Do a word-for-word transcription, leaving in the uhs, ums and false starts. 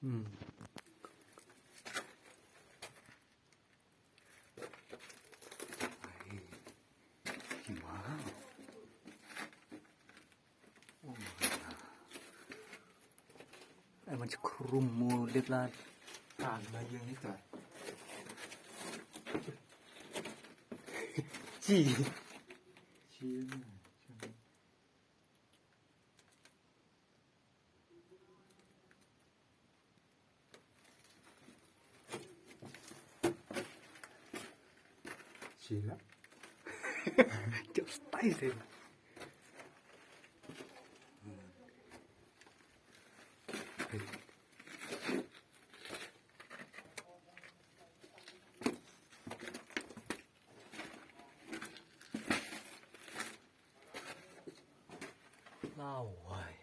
Hmm. Ai. Wow. Ai, man chi khrum mo, lip la. Ah, ma ïeng ita. Chi. Chi. Chi la. Just spicy. Lawai.